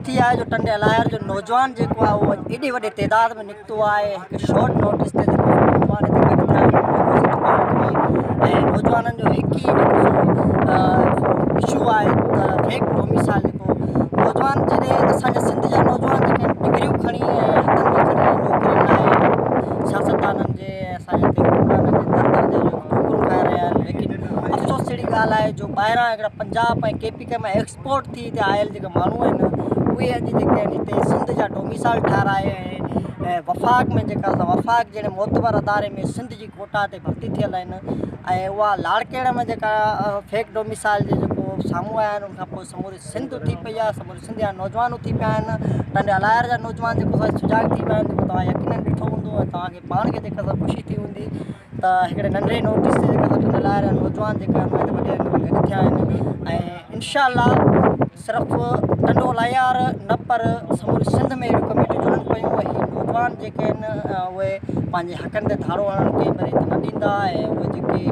ٿي آهي جو ٽنڊي الهيار جو نوجوان جيڪو آهي اهو اڄ ايڏي وڏي تعداد ۾ نڪتو آهي هڪ شارٽ نوٽيس تي جيڪو نوجوان هتي گڏ ٿيا آهن پارڪ ۾ ۽ نوجوانن جو هڪ ئي جيڪو سو اشو آهي ته فيڪ ڊوميسائل جيڪو نوجوان جڏهن اسانجا سنڌ جا نوجوان جيڪي ڊگريون کڻي ۽ هٿن ۾ کڻي نوڪرين لاء سياستدانن جي اسانجي هتي حڪمرانن جي در در جا ٺوڪرون کائي رهيا آهن ليڪن افسوس جهڙي ڳالهه آهي جو ٻاهران هڪڙا پنجاب ۽ ڪي پي ڪي مان ايڪسپورٽ ٿي هتي آيل جيڪي ماڻهو آهن اهي اڄ جيڪي آهن هتي سنڌ جا ڊوميسائل ٺاهرائي ۽ وفاق ۾ جيڪا وفاق جهڙي معتبر اداري ۾ سنڌ جي ڪوٽا تي ڀرتي ٿيل آهن ۽ اها لاڙڪاڻي ۾ جيڪا فيڪ ڊوميسائل جي جيڪو سامهون آيا آهن ان کان پوء سموري سنڌ اٿي پئي آهي سموري سنڌ جا نوجوان اٿي پيا آهن ٽنڊي الهيار جا نوجوان جيڪو سجاڳ ٿي ويا آهن جيڪو توهان يقينن ڏٺو هوندو ۽ توهان کي پاڻ کي جيڪا خوشي ٿي هوندي ته هڪڙي ننڍڙي نوٽيس تي جيڪا ٽنڊي الهيار جا نوجوان جيڪا آهن اهي وڏي انگ ۾ گڏ ٿيا آهن ۽ انشاء الله صرف ٽنڊو الهيار نه پر سموري سنڌ ۾ اهڙيون ڪميٽيون جڙن پيون ۽ هي نوجوان جيڪي آهن اهي پنهنجي حقن تي ڌاڙو هڻڻ ڪنهن به ريت نه ڏيندا ۽ اهي جيڪي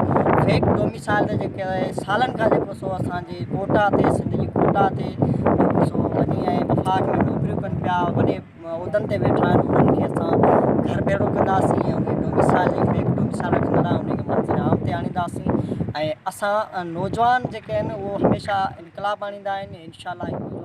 فيڪ ڊوميسائل تي جيڪي سالن کان جيڪو سو اسانجي ڪوٽا تي سنڌ جي ڪوٽا تي جيڪو سو وڃي ۽ وفاق ۾ نوڪريون ڪن پيا وڏي عهدن تي ويٺا آهن انهن کي اسان گهر ڀيڙو ڪنداسين ۽ انهي ڊوميسائل جي فيڪ ڊوميسائل رکندڙ آهن انهي کي منظر عام تي آڻينداسين ۽ اسان نوجوان جيڪي آهن اهو هميشه انقلاب آڻيندا آهن انشاء الله.